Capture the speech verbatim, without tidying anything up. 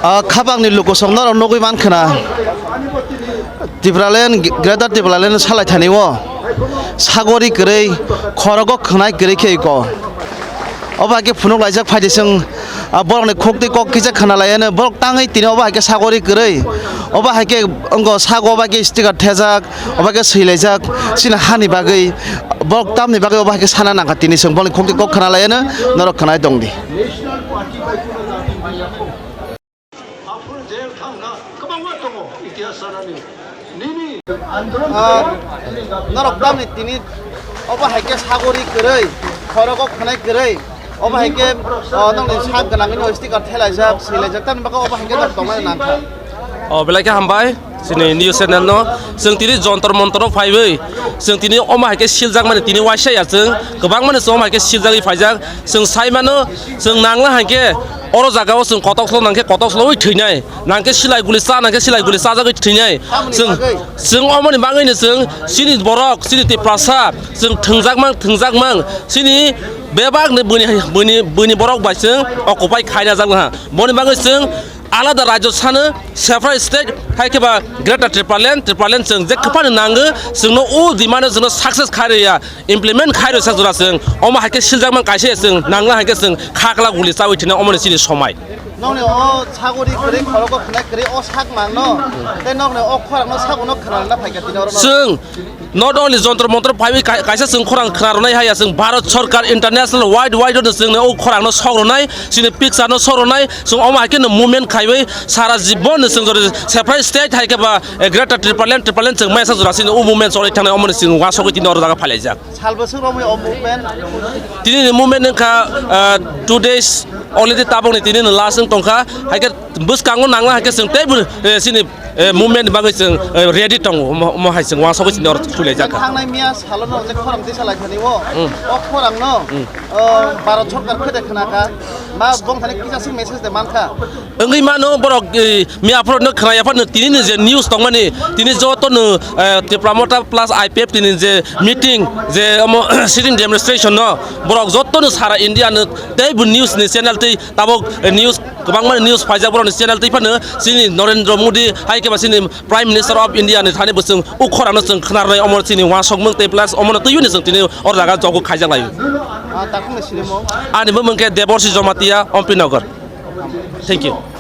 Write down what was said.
Ah, khapangni lukusong norok nugwi mankha na, Tipraland, Greater Tipraland salai thani o sagori kwrwi, khorogo khwnai kwrwi khe ko. Obo hai khe phunuk laijak phaidi chwng, ah, borokni khuk twi kok kisa khna laiya no, borok tangwi tini obo hai khe sagori kwrwi, obo hai khe wngkha sago obo hai khe sticker thejak, obo hai khe swilaijak, chini hani bagwi, borok tamni bagwi obo hai khe sana nangkha tini chwng, borokni khuk twi kok khna laiya no, norok khwnai tong di. Aphuru jail thangkha, kwbangma tongo itihas sanani. Nini Ah, norok tamni tini obo hai khe sagori kwrwi, khorogo khwnai kwrwi, obo hai khe, oh, nokni sak gwnangwi no sticker thelaijak, swilaijak, tamni bagwi obo hai khe norok tongmani nangkha. O belai khe hambai chini news channel no. Chwng tini Jontor Montor o phaiwi chwng tini omo hai khe siljakmani tini waisa ya chwng kwbangmani chwng omo hai khe siljagwi phaijak. Chwng sai mano chwng nangla hai khe oro jaga o chwng kotok slo nang khe kotok slowi thwinai, nang khe silai guli cha nang khe silai guli chajagwi thwinai. Chwng chwng omoni bagwi no chwng chini borok chini Tiprasa chwng thwngjakmang thwngjakmang chini bebak ni bwini bwini bwini borok bai chwng occupy khaina jak ha. Boni bagwi chwng alada rajyo sano, separate state, hai khe ba Greater Tipraland, Tipraland chwng je kwphano nango, chwngno o demand-o chwngno success khai rwya, implement khai rwsa jora chwng, omo hai khe siljakmang kaisa chwng, nangla hai khe chwng khakla guli chawi thwina omoni chini somai. Nokni o sagori kwrwi khorogo khwnai kwrwi o sak mangno, tei nokni o khorangno sabuno khwnarwna phaikha tini oro. Chwng Not only Jontor Montor phaiwi kai-, kaisa chwng khorang khna rwnai haya, chwng Bharat Sarkar international wide wide no chwngno o khorang no sok rwnai, chini picture no sok rwnai, chwng omo hai khe no movement khaiwi sara jibon no chwng jodi separate state hai khe ba, eh, Greater Tipraland, Tipraland chwng mesa jora chini o movement choli thangnai omo ni chwng uansugwi tini oro jaga phailaijak. Sal bwswk romwi o movement? Tini ni movement wngkha, ah, two days already tabok ni tini no last wng tongkha, hai khe bwskango nangla hai khe chwng teibo, eh, chini eh, movement ni bagwi chwng, eh, ready tongo, omo, omo hai chwng uansugwi chini oro thulaijak kha. Thangnai miya salo no je khorang tisa lai thani o, Hmm. o khorang no, Hmm. o, Bharat Sarkar khede khna kha, ma bong thani kisa swk message de man kha. Wngwi mano borok, eh, miya phoro no khna ya phano tini ni je news tongmani, tini joto no, eh, Tipra Motha plus I P F T ni je meeting, je omo sitting demonstration no, borok joto no sara India no teibo news ni channel tei tabok, eh, news kwbangma news phaijak borokni channel twi phano chini Narendra Modi hai khe ba chini Prime Minister of India ni thani bo chwng o khorang no chwng khna rwnai omo chini uansukmung tei plus omo no twiwi no chwng tini o jaga jogo khaijak laio. Ah, takhuk ni sinimo? Ani bumung khe Deborsi Jamatia, Ompi Nagar. Thank you.